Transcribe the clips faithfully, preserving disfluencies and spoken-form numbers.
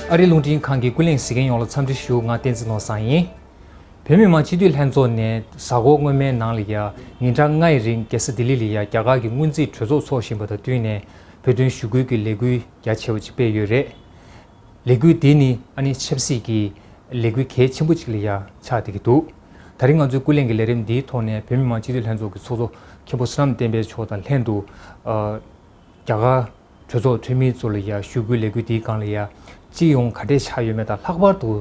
ཨ་རིའི་རླུང་འཕྲིན་ཁང་གི་ཀུན་གླེང་གཟིགས་མཁན་ཡོངས་ལ་འཚམས་འདྲི་ཞུ། ང་བསྟན་འཛིན་ནོར་བཟང་ཡིན། བོད་མི་མང་སྤྱི་འཐུས་ལྷན་ཚོགས་ནས་གཟའ་འཁོར་སྔོན་མའི་ནང་ལ་ཡ་ཉིན་གྲངས་ལྔའི་རིང་རྒྱལ་ས་ལྡི་ལི་ལ་ཡ་རྒྱ་གར་གྱི་སྔོན་རྩིས་གྲོས་ཚོགས་འཚོགས་བཞིན་པ་དང་བསྟུན་ནས་བོད་དོན་ཞུ་སྐུལ་གྱི་ལས་འགུལ་རྒྱ་ཆེ་བ་ཅིག་སྤེལ་ཡོད་རེད། ལས་འགུལ་འདི་ནི་ཨ་ནི་ཆབ་སྲིད་ཀྱི་ལས་འགུལ་གལ་ཆེན་པོ་ཅིག་ལ་ཡ་ཆགས་བསྡད་ཀྱི་འདུག་ད་རིང་ང་ཚོའི་ཀུན་གླེང་གི་ལས་རིམ་འདིའི་ཐོག་ནས་བོད་མི་མང་སྤྱི་འཐུས་ལྷན་ཚོགས་ཀྱི་ཚོགས་གཙོ་མཁན་པོ་བསོད་ནམས་བསྟན་འཕེལ་མཆོག་དང་ལྷན་དུ། ཨ། རྒྱ་གར་གྲོས་ཚོགས་འཐུས་མི་ཚོ་ལ་ཡ་ཞུ་སྐུལ་ལས་འགུལ་འདིའི་སྒང་ལ་ཡ་སྤྱི་ཡོངས་ག་འདྲས་ཆགས་ཡོད་མེད་དང་། ལྷག་པར་དུ་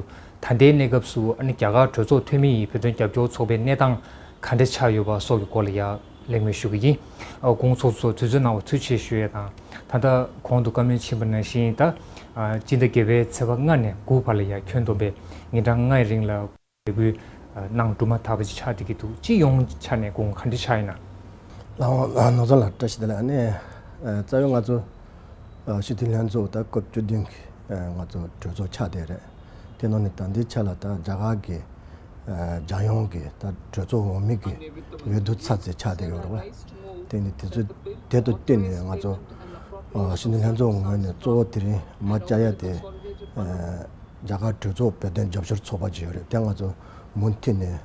ད་ལྟའི་གནས་སྐབས་སུ་ཨ་ནི་རྒྱ་གར་གྲོས་ཚོགས་འཐུས་མི་ཡིས་བོད་དོན་རྒྱབ་སྐྱོར་ཚོགས་པའི་གནས་སྟངས་ག་འདྲས་ཆགས་ཡོད་པ་སོགས་ཀྱི་སྐོར་ལ་ཡ་གླེང་མོལ་ཞུ་གི་ཡིན། ཨ། ཁོང་ཚོགས་གཙོ་དུས་ཚོད་གནང་བར་ཐུགས་རྗེ་ཆེ་ཞུ་ཡས་དང་། ད་ལྟ་གོང་དུ་བཀའ་མོལ་ཕྱིན་པ་ནང་བཞིན། ད་ཨ་སྤྱི་ཟླ་བརྒྱད་པའི་ཚེས་པ་ལྔ་ནས་དགུ་བར་ལ་ཡ་ཁྱོན་བསྡོམས་པའི་ཉིན་གྲངས་ལྔའི་རིང་ལ་ལས་འགུལ་གནང་གྲུབ་མ་ཐག་པ་ཅིག་ཆགས་བསྡད་ཀྱི་འདུག་སྤྱི་ཡོངས་ཆ་ནས་དགོངས་པ་ག་འདྲ་ཆགས་ཡིན་ན། ལགས་འོང་། ནོར་བཟང་ལགས་བཀྲ་ཤིས་བདེ་ལེགས། ཨ་ནི་རྩ་བའི་ང་ཚོ་སྤྱི་འཐུས་ལྷན་ཚོགས་ད་སྐབས་བཅུ་བདུན་གྱི་ང་ཚོ་གྲོས་ཚོགས་ཆགས་བསྡད་རེད། དེ་ནང་ནས་ད་ལྟའི་ཆ་ལ་ད་རྒྱ་གར་གྱི་རྒྱལ་ཡོངས་ཀྱི་ད་གྲོས་ཚོགས་འོས་མི་གི་འོས་བསྡུ་ཚར་ཚེ་ཆགས་བསྡད་ཡོད་རེད་བ། དེ་ནི་དེ་ཚོ་དེ་དང་བསྟུན་ནས་ང་ཚོ་སྤྱི་འཐུས་ལྷན་ཚོགས་ངོས་ནས་གཙོ་བོ་དེ་རིང་མ་བཅར་ཡ་དེ། རྒྱ་གར་གྲོས་ཚོགས་བོད་དོན་རྒྱབ་སྐྱོར་ཚོགས་པ་ཅིག་ཡོད་རེད། དེ་ང་ཚོ་མུ་མཐུད་ནས་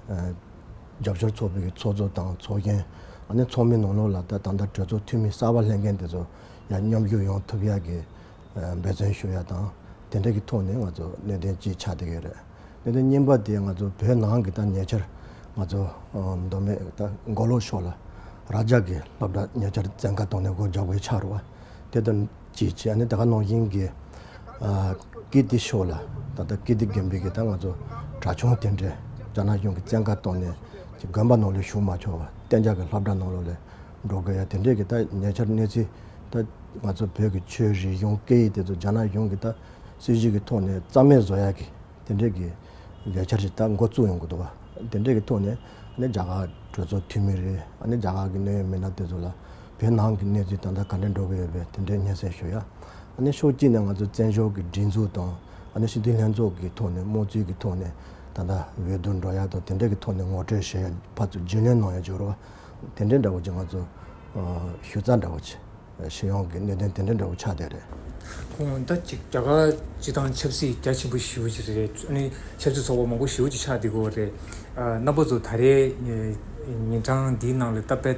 རྒྱབ་སྐྱོར་ཚོགས་པའི་གི་ཚོགས་གཙོ་དང་ཚོགས་གཞོན། ཨ་ནི་ཚོགས་མི་ནང་ལོགས་ལ་ད་ད་ལྟ་གྲོས་ཚོགས་འཐུས་མི་གསར་པ་ལྷན་རྒྱས་དེ་ཚོ་ཡང་མཉམ་ཞུགས་ཡོང་ཐུབ་ཡ་གི་འབད་བརྩོན་ཞུ་ཡ་དང་། དེ་འདྲ་གི་ཐོག་ནས་ང་ཚོ་གནད་དོན་གཅིག་ཆགས་བསྡད་ཡོད་རེད། གནད་དོན་གཉིས་པ་དེ་ང་ཚོ་བོད་ནང་གི་ད་ཉེ་ཆར་ང་ཚོ་མདོ་སྨད་ད་མགོ་ལོག་ཕྱོགས་ལ་རྭ་རྒྱ་གི་སློབ་གྲྭ་ཉེ་ཆར་བཙན་བཀའ་བཏང་ནས་སྒོ་རྒྱག་དགོས་ཆགས་རེད་བ། དེ་དང་གཅིག་བྱས། ཨ་ནི་དེ་ག་ནང་བཞིན་གྱི་ཀིརྟི་ཕྱོགས་ལ་ད་ལྟ་ཀིརྟི་དགོན་པའི་གི་ད་ང་ཚོ་གྲྭ་ཆུང་དེ་འདྲས་རྒྱ་ནག་གཞུང་གི་བཙན་བཀའ་བཏང་ནས་ཀྱི་དགོན་པ་ནང་ལ་བཞུགས་མ་ཆོག་པ། གཏན་འཇགས་ཀྱི་སློབ་གྲྭ་ནང་ལོགས་ལ་འགྲོ་དགོས་ཡ་དེ་འདྲས་ཀྱི་ད་ཉེ་ཆར་གནས་ཚུལ། ད་ང་ཚོ་བོད་ཀྱི་ཆོས་རིག་གཞུང་སྐད་ཡིག་དེ་ཚོ་རྒྱ་ནག་གཞུང་གི་ད་སྲིད་ཇུས་ཀྱི་ཐོག་ནས་རྩ་མེད་བཟོ་ཡ་གི་དེ་འདྲས་ཀྱི་ལས་འཆར་ཞིག་ད་འགོ་བཙུགས་ཡོང་གི་འདུག་བ། དེ་འདྲས་ཀྱི་ཐོག་ནས་ཨ་ནི་རྒྱ་གར་གྲོས་ཚོགས་འཐུས་མི་རེད། ཨ་ནི་རྒྱ་གར་གྱི་གནད་ཡོད་མི་སྣ་དེ་ཚོ་ལ་བོད་ནང་གི་གནས་ཚུལ་ད་ལྟ་ག་འདྲས་འགྲོ་གི་ཡོད་པའི་དེ་འདྲས་སྙན་སེང་ཞུ་ཡ། ཨ་ནི་ཕྱོགས་གཅིག་ནས་ང་ཚོ་བཙན་བྱོལ་གྱི་སྒྲིག་འཛུགས་དང་། ཨ་ནི་སྤྱི་འཐུས་ལྷན་ཚོགས་ཀྱི་ཐོག་ནས་དམངས་གཙོའི་གི་ཐོག་ནས་ད་ལྟ་འོས་བསྡུ་འགྲོ་ཡ་དང་དེ་འདྲས་ཀྱི་ཐོག་ནས་ངོ་སྤྲོད་བྱེད་ཡ་ཕར་ཚུར་རྒྱུས་ལོན་གནང་ཡ་བྱོས་རོགས། དེ་འདྲས་འདྲ་བོ་ཅིག་ང་ཚོ་ཞུ་རྩ་འདྲ་བོ་ཅིག་སྤྱི་ཡོངས་ཀྱི་གནད་དོན་དེ་འདྲ་འདྲ་བོ་ཆགས་བསྡད་རེད། ཁོང་ད་ཅིག་རྒྱ་གར་སྤྱི་བཏང་ཆབ་སྲིད་རྒྱ་ཆེན་པོ་ཞེ་པོ་ཅིག་རེད། ཨ་ནི་ཆབ་སྲིད་ཚོགས་པ་མང་པོ་ཞེ་པོ་ཅིག་ཆགས་བསྡད་ཀྱི་ཡོད་རེད། ཨ། རྣམ་པ་ཚོ་ད་རེས་ཉིན་གྲངས་འདིའི་ནང་ལ་ད་དཔེ་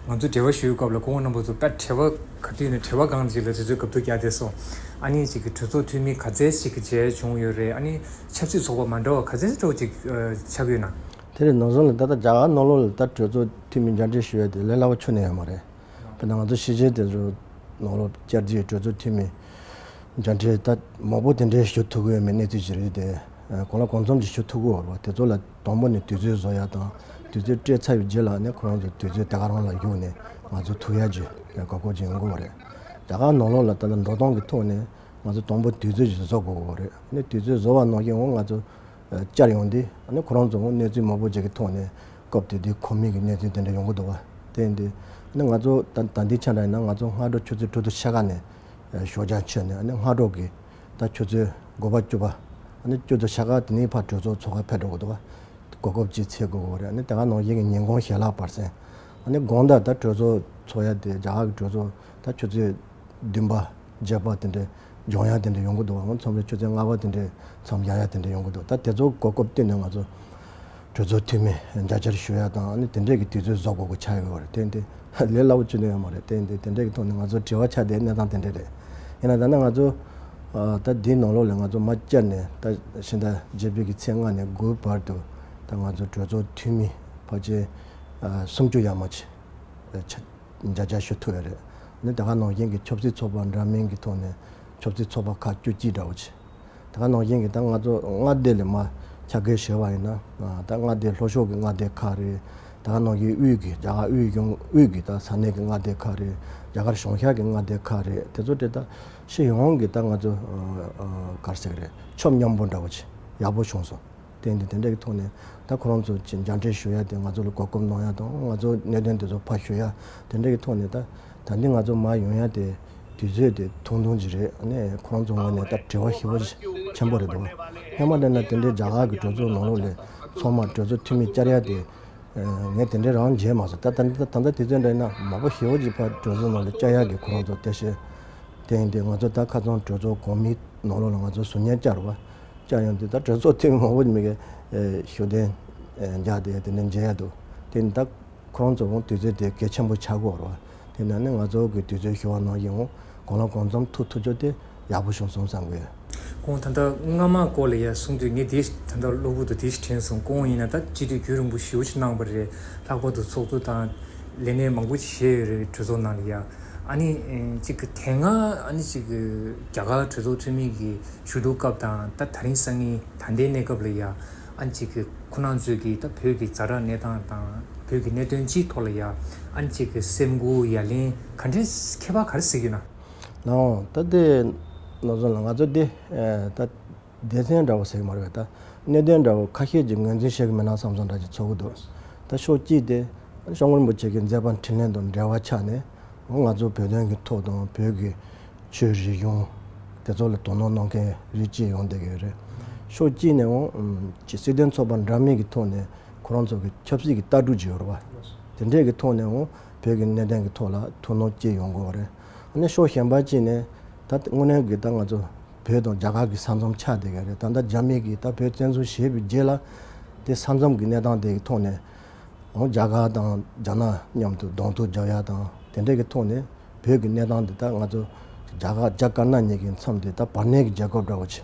ང་ཚོ་འབྲེལ་བ་ཞུ་བའི་སྐབས་ལ་ཁོང་རྣམ་པ་ཚོ་དཔེ་བྲེལ་བ་ག་དུས་ནས་བྲེལ་བ་སྒང་ཅིག་ལ་དུས་ཚོད་འགབ་ཐུག་རྒྱག་བསྡད་སོང་། ཨ་ནི་ཅིག་གི་གྲོས་ཚོགས་འཐུས་མི་ག་ཚད་ཅིག་གི་མཇལ་བྱུང་ཡོད་རེད། ཨ་ནི་ཆབ་སྲིད་ཚོགས་པ་མ་འདྲ་བ་ག་ཚད་འདྲ་བོ་ཅིག་ཨ། ཆགས་ཀྱི་ཡོད་ན། དེ་རེད། ནོར་བཟང་ལགས། ད་ལྟ་རྒྱ་གར་ནང་ལོགས་ལ་ད་གྲོས་ཚོགས་འཐུས་མི་མཇལ་འཕྲད་ཞུ་ཡ་དེ་ལས་སླ་པོ་ཁྱོན་ནས་ཡོད་མ་རེད། དཔེར་ན་ང་ཚོ་ཕྱི་རྒྱལ་དེ་ཚོ་ནང་ལོགས་བཅར་རྗེས་གྲོས་ཚོགས་འཐུས་མི་མཇལ་འཕྲད་ད་མང་པོ་དེ་འདྲའི་ཞུ་ཐུབ་ཀྱི་ཡོད་མེད་གནས་ཚུལ་ཞིག་རེད་དེ། གང་ལ་གང་འཚམ་ཞིག་ཞུ་ཐུབ་ཀྱི་ཡོད་རེད་བ། དེ་ཚོ་ལ་དང་པོ་ནས་དུས་ཚོད་བཟོ་ཡ་དང་། དུས་ཚོད་སྤྲད་ཚར་བའི་རྗེས་ལ་ནི་ཁོ་རང་ཚོ་དུས་ཚོད་དེ་ག་རང་ལ་བཞུགས་ནས་ང་ཚོ་ཐུག་ཡ་གྱི་གོ་སྐབས་ཅིག་ཡོང་གི་ཡོད་རེད། རྒྱ་གར་ནང་ལོགས་ལ་ད་ལྟ་འགྲོ་སྟངས་ཀྱི་ཐོག་ནས་ང་ཚོ་དང་པོ་དུས་ཚོད་ཅིག་བཟོ་དགོས་ཀྱི་ཡོད་རེད། ནི་དུས་ཚོད་བཟོ་བ་ནང་བཞིན་འོ་ང་ཚོ་བཅར་ཡོང་དུས་ཨ་ནི་ཁོ་རང་ཚོ་གནས་ཚུལ་མང་པོ་ཅིག་གི་ཐོག་ནས་སྐབས་དེ་དུས་ཁོམ་མེད་ཀྱི་གནས་ཚུལ་དེ་འདྲ་ཡོང་གི་འདུག་བ། དེ་ཡིན་དུས་ཨ་ནི་ང་ཚོ་ད་ད་ལྟའི་ཆ་འདྲ་ཡིན་ན་ང་ཚོ་སྔ་དྲོ་ཆུ་ཚོད་དྲུག་དང་ཕྱེད་ཀ་ནས་ཞོགས་ཇ་མཆོད་ནས། ཨ་ནི་སྔ་དྲོ་གི་ད་ཆུ་ཚོད་དགུ་པ་བཅུ་པ། ཨ་ནི་བཅུ་དང་ཕྱེད་ཀ་དེ་ནས་ཕར་གྲོས་ཚོགས་ཚོགས་ཁང་ཕེབས་འགྲོ་གི་འདུག་བ། གོ་སྐབས་ཅིག་འཚོལ་དགོས་ཀྱི་རེད། ཨ་ནི་དེ་ག་ནང་བཞིན་གྱི་ཉིན་གུང་ཞལ་ལག་བར་གསེང་། ཨ་ནི་དགོང་དག་ད་གྲོས་ཚོགས་ཚོགས་ཡ་དེ་རྒྱ་གར་གྱི་གྲོས་ཚོགས་ད་ཆུ་ཚོད་བདུན་པ་བརྒྱད་པ་དེ་འདྲའི་སྦྱོང་ཡ་དེ་འདྲ་ཡོང་གི་འདུག་བ། ང་མཚམས་རེ་ཆུ་ཚོད་ལྔ་པ་དེ་འདྲའི་མཚམས་བཞག་ཡ་དེ་འདྲ་ཡོང་གི་འདུག་ད་དེ་ཚོ་གོ་སྐབས་བསྟུན་ནས་ང་ཚོ་གྲོས་ཚོགས་འཐུས་མི་མཇལ་བཅར་ཞུ་ཡ་དང་། ཨ་ནི་དེ་འདྲས་ཀྱི་དུས་ཚོད་བཟོ་དགོས་ཀྱི་ཆགས་ཡོད་རེད། དེ་འདི་ལས་སླ་པོ་ཅིག་ནི་ཡོད་མ་རེད། དེ་འདི་དེ་འདྲས་ཀྱི་ཐོག་ནས་ང་ཚོ་བྲེལ་བ་ཆགས་བསྡད་གནས་སྟངས་དེ་འདྲས་རེད། ཡིན་ན་ད་ནི་ང་ཚོ་ད་འདིའི་ནང་ལོགས་ལ་ང་ཚོ་མ་བཅར་ནས་ད་ཕྱི་ཟླ་བརྒྱད་པའི་གི་ཚེས་ལྔ་ནས་དགུ་བར་དུ་ད་ང་ཚོ་གྲོས་ཚོགས་འཐུས་མི་ཕལ་ཆེར་སུམ་ཅུ་ཡར་མར་ཅིག་མཇལ་བཅར་ཞུ་ཐུབ་ཡོད་རེད། ཨ་ནི་དེ་ག་ནང་བཞིན་གྱི་ཆབ་སྲིད་ཚོགས་པ་འདྲ་མིན་གྱི་ཐོག་ནས་ཆབ་སྲིད་ཚོགས་པ་ཁག་བཅུ་གཅིག་འདྲ་བོ་ཅིག་དེ་ག་ནང་བཞིན་གྱི་ད་ང་ཚོ་མངའ་སྡེ་ལ་མར་ཁྱབ་བསྒྲགས་བྱས་པ་ཡིན་ན། ད་མངའ་སྡེ་ལྷོ་ཕྱོགས་ཀྱི་མངའ་སྡེ་ཁག་རེད། དེ་ག་ནང་བཞིན་དབུས་ཀྱི་རྒྱ་གར་དབུས་གཞུང་དབུས་ཀྱི་ད་ས་གནས་ཀྱི་མངའ་སྡེ་ཁག་རེད། རྒྱ་གར་གཞུང་ཤར་གྱི་མངའ་སྡེ་ཁག་རེད། དེ་ཚོ་དེ་ད་སྤྱི་ཡོངས་ཀྱི་ད་ང་ཚོ་ག་རེ་ཟེར་གི་རེད། ཆོབ་མཉམ་པོ་འདྲ་བོ་ཅིག་ཡག་པོ་བྱུང་སོང་། དེ་འདི་དེ་འདྲ་གི་ཐོག་ནས་ད་ཁོ་རང་ཚོ་ཅིག་མཇལ་འཕྲད་ཞུ་ཡ་དེ། ང་ཚོ་ལ་གོ་སྐབས་གནང་ཡ་དང་། ང་ཚོ་གནད་དོན་དེ་ཚོ་ཕར་ཞུ་ཡ་དེ་འདྲ་གི་ཐོག་ནས་ད་ད་འདི་ང་ཚོ་མར་ཡོང་ཡ་དེ་དུས་ཚོད་དེ་ཐུང་ཐུང་ཅིག་རེད། ཨ་ནི་ཁོ་རང་ཚོ་ངོས་ནས་ད་བྲེལ་བ་ཞེ་པོ་ཆེན་པོ་རེད་འདུག་སྔོན་མ་དེ་ན་དེ་འདྲའི་རྒྱ་གར་གྱི་གྲོས་ཚོགས་ནང་ལོགས་ལ་ཚང་མ་གྲོས་ཚོགས་འཐུས་མི་བཅར་ཡ་དེ་ངས་དེ་འདྲའི་རང་མཇལ་མ་སོང་། ད་ད་ད་ད་ལྟ་དུས་ཚོད་འདྲ་ཡིན་ན་མང་པོ་ཞེ་པོ་ཅིག་ཕར་གྲོས་ཚོགས་ནང་ལ་བཅར་ཡ་གི་ཁོ་རང་ཚོ་དེ་བྱས། དེ་ཡིན་དུས་ང་ཚོ་ད་ཁ་སང་གྲོས་ཚོགས་གོང་མའི་ནང་ལོགས་ལ་ང་ཚོ་ཟུར་ཉན་བཅར་བ་བཅར་ཡོང་དུས། ད་གྲོས་ཚོགས་འཐུས་མི་མང་པོ་མི་གི་ཞུ་གཏན་འཇགས་དེ་དེ་འདྲ་མཇལ་ཡ་འདུག་དེ་ནི་ད་ཁོ་རང་ཚོ་དུས་ཚོད་དེ་གལ་ཆེན་པོ་ཆགས་ཀྱི་ཡོད་རེད་བ། དེ་ན་ནི་ང་ཚོ་གི་དུས་ཚོད་ཞུ་བ་ནང་བཞིན་འོང་གང་ལ་གང་འཚམ་ཐུག་ཐུབ་རྒྱུ་དེ་ཡག་པོ་བྱུང་སོང་བསམ་གི་ཡོད། ཁོང་ད་ལྟ་སྔ་མ་སྐོར་ལ་ཡ་གསུང་དུས་ངས་དེ་ད་ལྟ་གློ་བུར་དུ་དེ་ཞིག་དྲན་སོང་། ཁོང་ཡིན་ན་ད་སྤྱི་འཐུས་རྒྱུན་རིང་པོ་ཞེ་པོ་ཞིག་གནང་བ་རེད། ལྷག་པར་དུ་ཚོགས་གཙོ་དང་ལས་སྣེ་མང་པོ་ཞིག་བྱས་ཡོད་རེད་གྲོས་ཚོགས་ནང་ལ་ཡ། ཨ་ནི་ཨེ་གཅིག་གི་དེ་སྔ་ཨ་ནི་གཅིག་གི་རྒྱ་གར་གྲོས་ཚོགས་འཐུས་མི་གི་ཞུ་གཏུག་སྐབས་དང་ད་དེ་རིང་སང་ཉིན་ད་ལྟའི་གནས་སྐབས་ལ་ཡ། ཨ་ནི་གཅིག་གི་ཁོ་རང་ཚོས་ཀྱི་ད་བོད་ཀྱི་ཛ་དྲག་གནས་སྟངས་དང་བོད་ཀྱི་གནད་དོན་སྤྱིའི་ཐོག་ལ་ཡ། ཨ་ནི་གཅིག་གི་སེམས་འགུལ་ཡ་ལན་ག་འདྲའི་ཁྱད་པར་ག་རེ་གཟིགས་ཡོད་ན། ལགས་འོང་། ད་དེ་ནོར་བཟང་ལགས། ང་ཚོ་དེ་ཨེ་ད་སྡེ་ཚན་འདྲ་བོ་ཟེར་གྱི་མ་རེད་པས། ད་གནད་དོན་འདྲ་བོ་ཁ་ཤས་ཀྱིས་ངོས་འཛིན་བྱེད་ཀྱི་མེད་ན་བསམ་བསམ་འདྲ་ཅིག་ཚོར་གྱི་འདུག་ད་ཕྱོགས་གཅིག་དེ་སྐྱབས་མགོན་རིན་པོ་ཆེ་གི་མཛད་པ་འཕྲིན་ལས་དང་འབྲེལ་བ་ཆགས་ནས་ང་ཚོ་བོད་དོན་གྱི་ཐོག་དང་བོད་ཀྱི་ཆོས་རིག་གཞུང་དེ་ཚོ་ལ་དོ་སྣང་གནང་མཁན་རིགས་གཅིག་ཡོང་བསྡད་ཀྱི་ཡོད་རེད། ཕྱོགས་གཅིག་ནས་འོང་ཅིག་སྲིད་དོན་ཚོགས་པ་འདྲ་མིན་གྱི་ཐོག་ནས་ཁོ་རང་ཚོ་གི་ཆབ་སྲིད་ཀྱི་ལྟ་གྲུབ་ཅིག་ཡོད་རེད་པ། དེ་འདྲས་ཀྱི་ཐོག་ནས་འོང་བོད་ཀྱི་གནད་དོན་གྱི་ཐོག་ལ་ཐུགས་སྣང་སྐྱེས་ཡོང་གི་ཡོད་རེད། ཨ་ནི་ཕྱོགས་གཞན་པ་གཅིག་ནས་ད་དངོས་གནས་ཀྱི་ད་ང་ཚོ་བོད་དང་རྒྱ་གར་གྱི་ས་མཚམས་ཆགས་བསྡད་ཀྱི་རེད། ད་ལྟ་རྒྱ་མི་གིས་ད་བོད་བཙན་འཛུལ་བྱས་པའི་རྗེས་ལ་དེ་ས་མཚམས་ཀྱི་གནས་སྟངས་དེ་གི་ཐོག་ནས་འོང་རྒྱ་གར་དང་རྒྱ་ནག་མཉམ་དུ་གདོང་ཐུག་རྒྱག་ཡ་དང་དེ་འདྲས་ཀྱི་ཐོག་ནས་བོད་ཀྱི་གནས་སྟངས་འདི་ད་ང་ཚོ་རྒྱ་གར་རྒྱ་དཀར་ནག་གཉིས་ཀྱི་མཚམས་དེ་ད་བར་གནས་ཀྱི་རྒྱལ་ཁབ་འདྲ་བོ་ཅིག་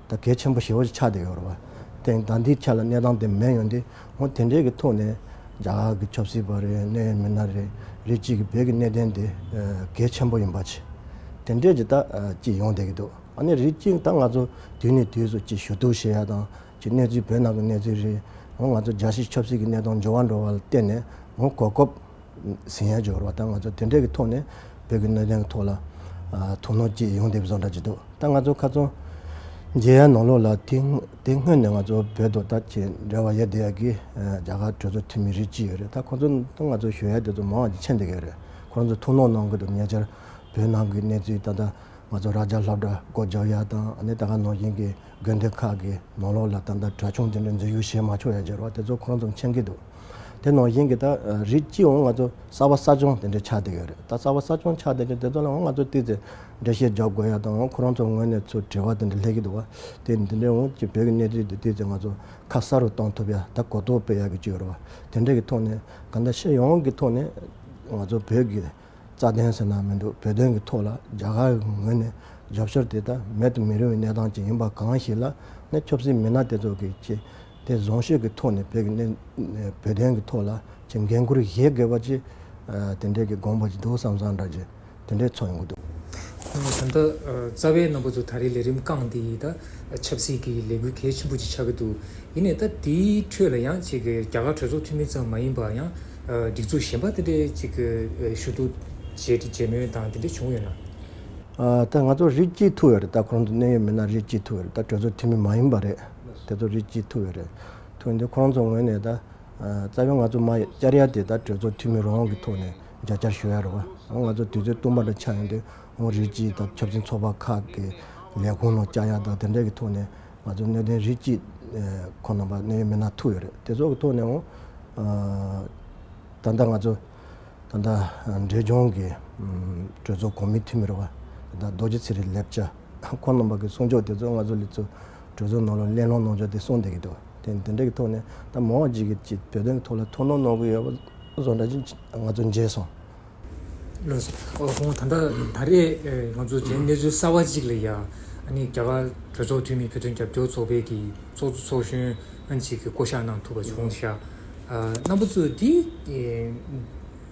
ད་གལ་ཆེན་པོ་ཞེ་པོ་ཅིག་ཆགས་བསྡད་ཡོད་རེད་བ། དེ་ད་འདིའི་ཆ་ལ་གནས་སྟངས་དེ་མེད་ཡོང་དུས་འོ་དེ་འདྲའི་གི་ཐོག་ནས་རྒྱ་གར་གྱི་ཆབ་སྲིད་པ་རེད། གནད་ཡོད་མི་སྣ་རེད། རིགས་གཅིག་གི་བོད་ཀྱི་གནད་དོན་དེ་གལ་ཆེན་པོ་ཡིན་པ་ཅིག་དེ་འདྲས་ཅིག་ད་ཅིག་ཡོང་བསྡད་ཀྱི་འདུག་ཨ་ནི་རིགས་གཅིག་ད་ང་ཚོ་དུས་ནས་དུས་སུ་ཅིག་ཞུ་གཏུག་བྱེད་ཡ་དང་ཅིག་གནས་ཚུལ་བོད་ནང་གི་གནས་ཚུལ་རེད། འོ་ང་ཚོ་རྒྱལ་སྤྱིའི་ཆབ་སྲིད་ཀྱི་གནས་སྟངས་འགྱུར་བ་འགྲོ་བ་ལ་བརྟེན་ནས་འོ་གོ་སྐབས་ཟིན་ཡ་འབྱོར་བ་དང་ང་ཚོ་དེ་འདྲས་ཀྱི་ཐོག་ནས་བོད་ཀྱི་གནད་དོན་གྱི་ཐོག་ལ་ཐུགས་སྣང་ཅིག་ཡོང་བསྡད་པའི་བཟོ་འདྲ་ཅིག་འདུག་ད་ང་ཚོ་ཁ་སང་མཇལ་ཡ་ནང་ལོགས་ལ་དེ་དེ་སྔོན་ནས་ང་ཚོ་བོད་དོན་ད་ཅིག་འབྲེལ་བ་ཡོད་བསྡད་ཡ་གི་རྒྱ་གར་གྲོས་ཚོགས་འཐུས་མི་རིགས་གཅིག་ཡོད་རེད། ད་ཁོ་ཚོ་ད་ང་ཚོ་ཞུ་ཡ་དེ་ཚོ་མང་བ་ཅིག་ཕྱིན་བསྡད་ཀྱི་ཡོད་རེད། ཁོ་རང་ཚོ་ཐུགས་སྣང་གནང་གི་འདུག་ཉེ་ཆར་བོད་ནང་གི་གནས་ཚུལ་ད་ལྟ་ང་ཚོ་རྭ་རྒྱ་སློབ་གྲྭ་སྒོ་རྒྱག་ཡ་དང་ཨ་ནི་ད་ག་ནང་བཞིན་གྱི་དགོན་སྡེ་ཁག་གི་ནང་ལོགས་ལ་ད་ལྟ་གྲྭ་ཆུང་དེ་འདྲ་འཛུལ་ཞུགས་བྱེད་མ་ཆོག་ཡ་བྱས་རོགས་དེ་ཚོ་ཁོ་རང་ཚོ་མཁྱེན་གྱི་འདུག་དེ་ནང་བཞིན་གྱི་ད་རིགས་གཅིག་འོང་ང་ཚོ་གསར་པ་གསར་བྱུང་དེ་འདྲ་ཆགས་བསྡད་ཡོད་རེད། ད་གསར་པ་གསར་བྱུང་ཆགས་བསྡད་ཀྱི་དེ་ཚོ་ལ་འོང་ང་ཚོ་ཏོག་ཙམ་འགྲེལ་བཤད་རྒྱག་དགོས་ཡ་དང་འོང་ཁོ་རང་ཚོ་ངོས་ནས་ཚུར་དྲི་བ་དེ་འདྲ་སླེབས་ཀྱི་འདུག་བ། དེ་འདི་འདྲ་འོང་ཅིག་བོད་ཀྱི་གནས་ཚུལ་འདི་ཏོག་ཙམ་ང་ཚོ་ཁ་གསལ་རུ་གཏོང་ཐུབ་ཡ་ད་གོ་རྟོགས་སྤེལ་ཡ་གི་ཅིག་ཡོད་རེད་བ། དེ་འདྲ་གི་ཐོག་ནས་གང་ལྟར་ཤེས་ཡོན་གྱི་ཐོག་ནས་ང་ཚོ་བོད་ཀྱི་རྩ་དོན་ཟེར་ན་མི་འདུག་བོད་དོན་གྱི་ཐོག་ལ་རྒྱ་གར་གྱི་ངོས་ནས་རྒྱབ་སྐྱོར་དེ་ད་མེད་དུ་མི་རུང་བའི་གནས་སྟངས་ཅིག་ཡིན་པ་གང་ཞིག་ལ་ནས་ཆབ་སྲིད་མི་སྣ་དེ་ཚོ་གིས་ཅིག་དེ་བཟང་ཤོས་ཀྱི་ཐོག་ནས་བོད་ཀྱི་གནས་བོད་དོན་གྱི་ཐོག་ལ་ཅིག་འགན་འཁུར་བཞེས་དགོས་པ་ཅིག་དེ་འདྲའི་གི་དགོངས་པ་ཅིག་འདུག་བསམ་བསམ་འདྲ་ཅིག་དེ་འདྲའི་ཚོར་ཡོང་གི་འདུག་ད་ལྟ་རྩ་བའི་རྣམ་པ་ཚོ་ད་རེས་ལས་རིམ་བསྐངས་དེ་ཡིས་ད་ཆབ་སྲིད་ཀྱི་ལས་འགུལ་གལ་ཆེན་པོ་ཅིག་ཆགས་ཀྱི་འདུག་ཡིན་ནའི་ད་དེའི་ཁྲོད་ལ་ཡང་ཅིག་གི་རྒྱ་གར་གྲོས་ཚོགས་འཐུས་མི་ཙམ་མ་ཡིན་པ་ཡང་སྒྲིག་འཛུགས་གཞན་པ་དེ་འདྲའི་ཅིག་གི་ཞུ་གཏུག་བྱས་ཏེ་མཇལ་མོལ་དང་དེ་འདྲ་བྱུང་ཡོད་ན། ད་ང་ཚོ་རིགས་གཅིག་ཐུག་ཡོད་རེད། ད་ཁོང་ཚོ་གནད་ཡོད་མི་སྣ་རིགས་གཅིག་ཐུག་ཡོད་རེད། ད་གྲོས་ཚོགས་འཐུས་མི་མ་ཡིན་པ་རེད། དེ་ཚོ་རིགས་གཅིག་ཐུག་ཡོད་རེད། ཐུག་ཡོད་དུས་ཁོང་ཚོ་ངོས་ནས་ད་རྩ་བའི་ང་ཚོ་མ་བཅར་ཡ་དེ་ད་གྲོས་ཚོགས་འཐུས་མི་རང་གི་ཐོག་ནས་མཇལ་བཅར་ཞུ་ཡ་རེད་བ། ང་ཚོ་དུས་ཚོད་སྟོང་པ་འདྲ་ཆགས་ཡོང་དུས་འོང་རིགས་གཅིག་ད་ཆབ་སྲིད་ཚོགས་པ་ཁག་གི་ལས་ཁུངས་ནང་བཅར་ཡ་དང་དེ་འདྲ་གི་ཐོག་ནས་ང་ཚོ་གནད་དོན་རིགས་གཅིག་ཁོང་རྣམ་པ་གནད་ཡོད་མི་སྣ་ཐུག་ཡོད་རེད། དེ་ཚོ་གི་ཐོག་ནས་འོང་ད་ལྟ་ང་ཚོ་ད་ལྟ་འབྲས་ལྗོངས་ཀྱི་གྲོས་ཚོགས་གོང་མའི་འཐུས་མི་རེད་བ། ད་ལྟ་རྡོ་རྗེ་ཚེ་རིང་ལེབ་ཅ་ཁོང་རྣམ་པ་གི་གསུང་ཆོས་དེ་ཚོ་ང་ཚོ་ལས་ཚོ་གྲོས་ཚོགས་ནང་ལ་གླེང་སློང་གནང་ཆོག་དེ་གསུངས་བསྡད་ཀྱི་འདུག་དེ་དེ་འདྲ་གི་ཐོག་ནས་ད་མང་བ་ཅིག་གིས་ཅིག་བོད་དོན་གྱི་ཐོག་ལ་ཐུགས་སྣང་གནང་གི་ཡོད་པ་བཟོ་འདྲ་ཅིག་ང་ཚོ་མཇལ་སོང་། ལགས་སོ། ཨོ་ཁོང་ད་ལྟ་ད་རེས་ང་ཚོ་རྗེས་གནས་ཚུལ་གསར་བ་ཅིག་ལ་ཡ་ཨ་ནི་རྒྱ་གར་གྲོས་ཚོགས་འཐུས་མི་བོད་དོན་རྒྱབ་སྐྱོར་ཚོགས་པའི་གི་ཚོགས་གཙོ་ཚོགས་གཞོན་ཨ་ནི་ཅིག་གི་བསྐོ་བཞག་གནང་ཐུབ་པ་བྱུང་ཤག་རྣམ་པ་ཚོས་འདི་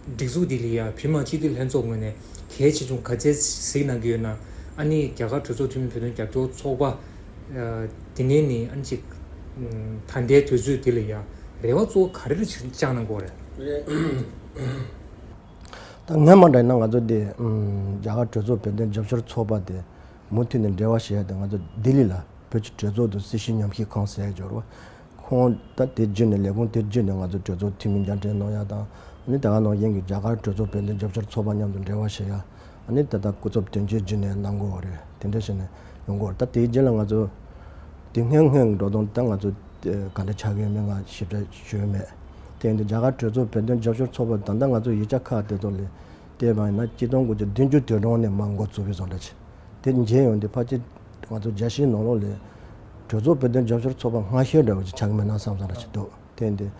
སྒྲིག་འཛུགས་འདི་ལ་ཡ་བོད་མི་མང་སྤྱི་འཐུས་ལྷན་ཚོགས་ངོས་ནས་གལ་ཆེ་ཆུང་ག་ཚད་གཟིགས་གནང་གི་ཡོད་ན། ཨ་ནི་རྒྱ་གར་གྲོས་ཚོགས་འཐུས་མི་བོད་དོན་རྒྱབ་སྐྱོར་ཚོགས་པ་དེ་ནས་ནི་ཨ་ནི་ཅིག་ད་ལྟའི་དུས་ཚོད་འདི་ལ་ཡ་རེ་བ་གཙོ་བོ་ག་རེ་རེ་བཅངས་གནང་དགོས་རེད། ད་སྔོན་མ་འདྲ་ཡིན་ན་ང་ཚོ་འདི་རྒྱ་གར་གྲོས་ཚོགས་བོད་དོན་རྒྱབ་སྐྱོར་ཚོགས་པ་དེ་མུ་མཐུད་ནས་འབྲེལ་བ་བྱེད་ཡ་དེ་ང་ཚོ་ལྡི་ལི་ལ་བོད་ཀྱི་གྲོས་ཚོགས་དང་སྲིད་བྱུས་ཉམས་ཞིབ་ཁང་ཟེར་ཡ་འབྱོར་བ། ཁོང་ད་དེ་བརྒྱུད་ནས་ལས་ཁུངས་དེ་བརྒྱུད་ནས་ང་ཚོ་གྲོས་ཚོགས་འཐུས་མི་མཇལ་འཕྲད་གནང་ཡ་དང་ཨ་ནི་ད་ག་ནང་བཞིན་གྱི་རྒྱ་གར་གྲོས་ཚོགས་བོད་དོན་རྒྱབ་སྐྱོར་ཚོགས་པ་མཉམ་དུ་འབྲེལ་བ་བྱེད་ཡ་ཨ་ནི་ད་ལྟ་སྐུ་ཚབ་དོན་གཅོད་བརྒྱུད་ནས་གནང་དགོས་པ་རེད། དེ་འདྲ་བྱས་ནས་ཡོང་དགོས་རེད། ད་དེའི་རྗེས་ལ་ང་ཚོ་དེ་སྔོན་སྔོན་གྱི་འགྲོ་སྟངས་ད་ང་ཚོ་ག་འདྲ་ཆགས་ཀྱི་ཡོད་མེད་ང་ཞིབ་ཕྲ་ཞུས་མེད། དེ་ཡིན་དུས་རྒྱ་གར་གྲོས་ཚོགས་བོད་དོན་རྒྱབ་སྐྱོར་ཚོགས་པ་ད་ལྟ་ང་ཚོ་ཡིག་ཆ་ཁག་དེ་ཚོ་ལ་བལྟས་པ་ཡིན་ན་གཅིག་སྟོང་དགུ་བརྒྱ་བདུན་ཅུ་དོན་གྲངས་ནས་མར་འགོ་བཙུགས་པའི་བཟོ་འདྲ་ཅིག་དེ་མཇལ་ཡོང་དུས་ཕལ་ཆེར་ང་ཚོ་རྒྱལ་སྤྱིའི་ནང་ལོགས་ལ་གྲོས་ཚོགས་བོད་དོན་རྒྱབ་སྐྱོར་ཚོགས་པ་སྔ་ཤོས་འདྲ་བོ་ཅིག་ཆགས་ཀྱི་མེད་ན་བསམ་བསམ་འདྲ་ཞིག་འདུག་དེ་འདི་